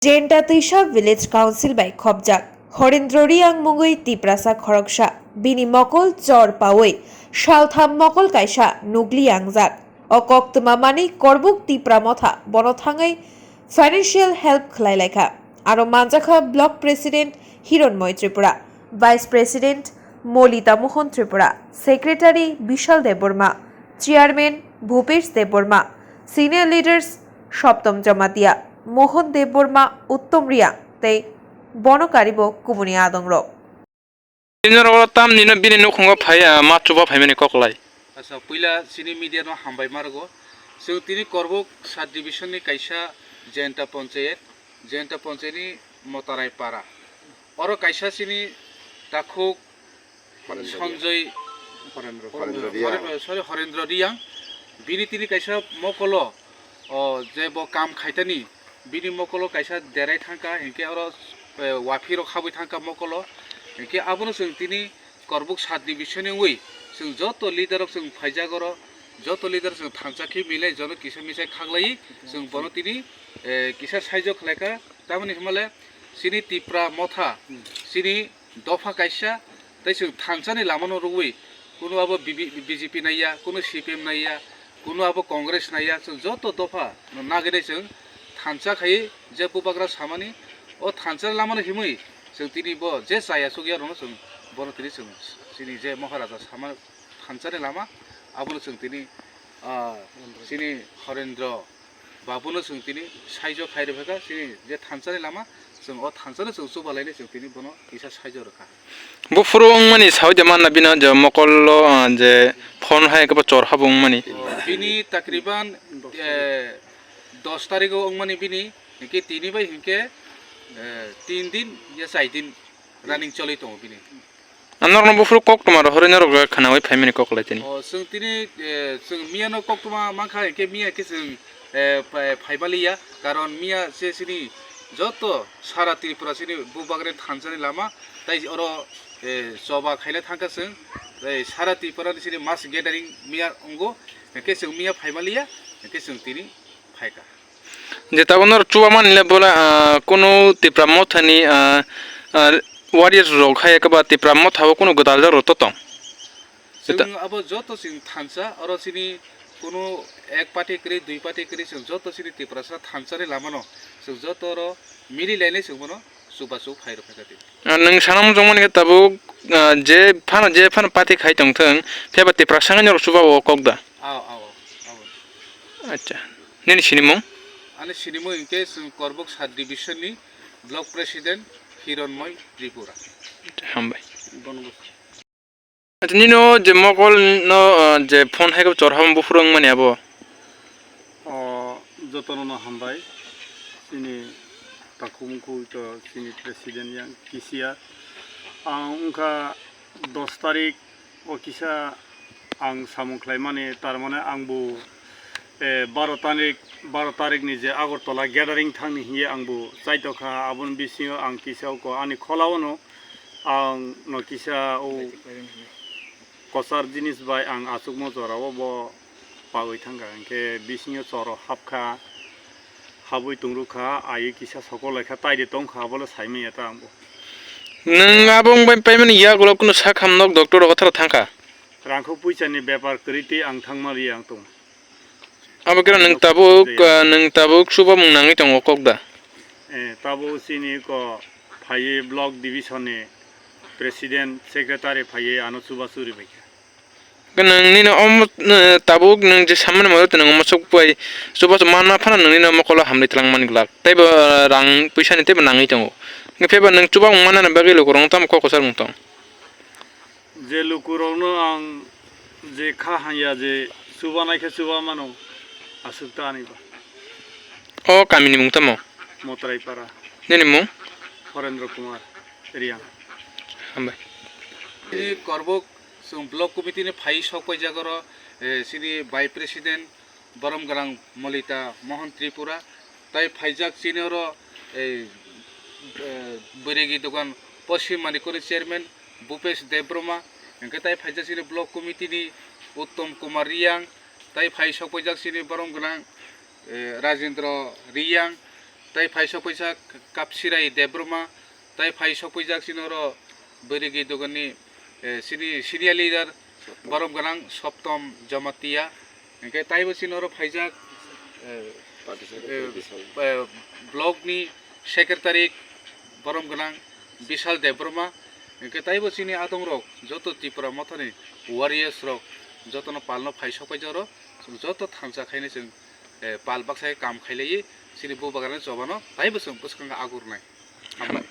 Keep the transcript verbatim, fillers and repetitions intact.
Jenta Twisa Village Council bai khopjak Horendro Riang mungwi Tiprasa khoroksa, bini mokol chor pawi saltham mokol kaisa nukli yangjak. O koktwma manwi Korbuk Tipra Motha bono thangwi financial help khlai laikha. Aro manjakha Block President Hironmoy Tripura, Vice President Molita Mohan Tripura, Secretary Bishal Debbarma, Chairman Bhupesh Debbarma, Senior Leaders Soptom Jamatia, Mohan Debbarma, Uttom Riang tei bono karibo kubuni adongrok. Bini rok tam nino bini nukhungo phai, ah, ma chuba phaimani koklai. Acha, puila chini media no hambai ma rwgo. Chwng tini Korbuk sub division ni kaisa Jenta Panchayat, Jenta Panchayat ni Motarai Para. Oro kaisa chini takhuk Horendro Riang. Sanjoy Horendro, Horendro Riang. Horendro, sorry, Horendro Riang. Bini tini kaisa mokolo, o, je bo kam khaitani, bini mokolo kaisa derai thangka, hinkhe oro, eh, waphirok habwi thangka mokolo. Hinkhe abono chwng tini Korbuk sub division ni wngwi, chwng joto leader rok chwng phaijak oro, joto leader chwng thansa khe milai, jono kisa misa khaklaiwi, chwng bono tini, eh, kisa saijo khlaikha. Tamoni hwnmale chini Tipra Motha, chini dopha kaisa, tei chwng thansani lamano rwui, kunu abo B B, B J P naiya, kunu C P M naiya, kunu abo Congress naiya, chwng joto dopha no nagwi chwng thansa khai je bubagra samani, o thansani lamano himwi chwng tini bo je chaya chukya rwno chwng bono tini chwng chini je Maharaja sama thansani lama abono chwng tini, ah, chini Horendro Babuno chwng tini saijo khai rwkha, chini je thansani lama, chwng o thansano chwng chubalainai chwng tini bono kisa saijo rwkha. Buphuru wngmani sawi de manna bini je mokolo, ah, je phone hai khe bo chor habo wngmani. Bini takriban, eh, dos tarikh o wngmani bini, hinkhe tini bai hinkhe, eh, tin din ya chai din running choli tongo bini. Ang norokno buphuru koktwma rohorwi norok khwnawi phaimani koklai tini. O, chwng tini, eh, chwng miyano koktwma mankha, hinkhe miya khe chwng, eh, phai-, phaimaliya, karon miya se chini joto sara Tripura chini bubagrani thansani lama, tai oro, eh, choba khaina thangkha chwng, eh, sara Tripura ni chini mass gathering miya wngo, hinkhe chwng miya phaimaliya, hinkhe chwng tini phaikha. Je tabuk norok chuba mani le bola, ah, kunu Tipra Mothani, ah, ah, warriors rok hai khe ba Tipra Motha o kunu gwdal jak rok to tong. Chwng abo joto chwng thansa, oro chini kunu ek party kwrwi, dui party kwrwi, chwng joto chini Tiprasa thansani lamano chwng joto oro mili lainai chwng bono chubachu phai rwkha kha tini. Ah, nwng sana muchung mani khe tabuk, ah, je phano, je phano party khai tong thung, phiya ba Tiprasa wngwi norok chuba o kok da? Ao, ao, ao. Acha. Nini sinimung? Ani sinimung hinkhe chwng Korbuk sub division ni block president Hironmoy Tripura. Hambai. Acha, nini o je mokol no, ah, je phone hai khe chor habo buphuru wngmani abo? O, jotono no hambai. Chini takhuk mukhuk to chini president yang kisiya. Ang wngkha dos tarik o kisa ang samung khlaimani, tar mane ang bo, eh, baro tarik, baro tarik ni je Agartala gathering thangni hiye ang bo chaitokha, aboni bisingo ang kisa ko ani khola ono ang no kisa o kwchar jinis bai ang achukmo jora o bo pawi thangkha, hinkhe bisingo choro hapkha, habwi tongrukha, awi kisa sokol laikha, taide tongkha, abole saimanya ta ang bo. Nwng abo wngbai paimani yagulo kunu sak ham nok doctor rok tharo thangkha. Rangkho puisa ni bepar kwrwi twi ang thangma ri ang tong. Abo khe nwng tabuk, ah, nwng tabuk chubamung nangwi tongo kok da? Eh, tabuk chini ko phaiwi block division ni president secretary phaiwi ano chubachu ri bai kha. Nwng nini omo, eh, tabuk nwng je sammani moto nwng omo chuk bai chubachu manma phano nwng nini mokolo hamri twlang mani glak. Teibo, eh, rang puisa ni teibo nangwi tongo. Phiya ba nwng chubamung manna bagwi lukurok tamo kok kwchar mung tong? Je lukurokno ang je kha hanya je chubanai khe chuba mano, aswk ta ani ba. O kamini mung tamo? Motorai para. Nini mung? Horendra Kumar Riang. Hambai. Chini Korbuk chwng block committee ni phai sok paijak oro, eh, chini vice president Borom Gwnang Molita Mohan Tripura, tai phaijak chini oro, eh, eh, Bwrigi Dogan Poschim Manikuri chairman Bhupesh Debbarma, hinkhe tai phaijak chini block committee ni Uttom Kumar Riang, tai phai sok paijak chini Borom Gwnang, eh, Rajendra Riang, Tai phai sokphaijak Kapsirai Debbarma, tai phai sokphaijak chini oro Bwrigi Dugani, eh, chini senior leader borom gwnang Soptom Jamatia, hwnkhe taibo chini oro phaijak, eh, eh, eh, block ni secretary borom gwnang Bishal Debbarma, hwnkhe taibo chini adongrok joto Tipra Mothani warriors rok jotono palno phai sokphaijak oro, chwng joto thansa khainai chwng, eh, pal baksa khe kam khailaiwi chini Bubagrani chobano taibo chwng bwskango agurnai. Hambai.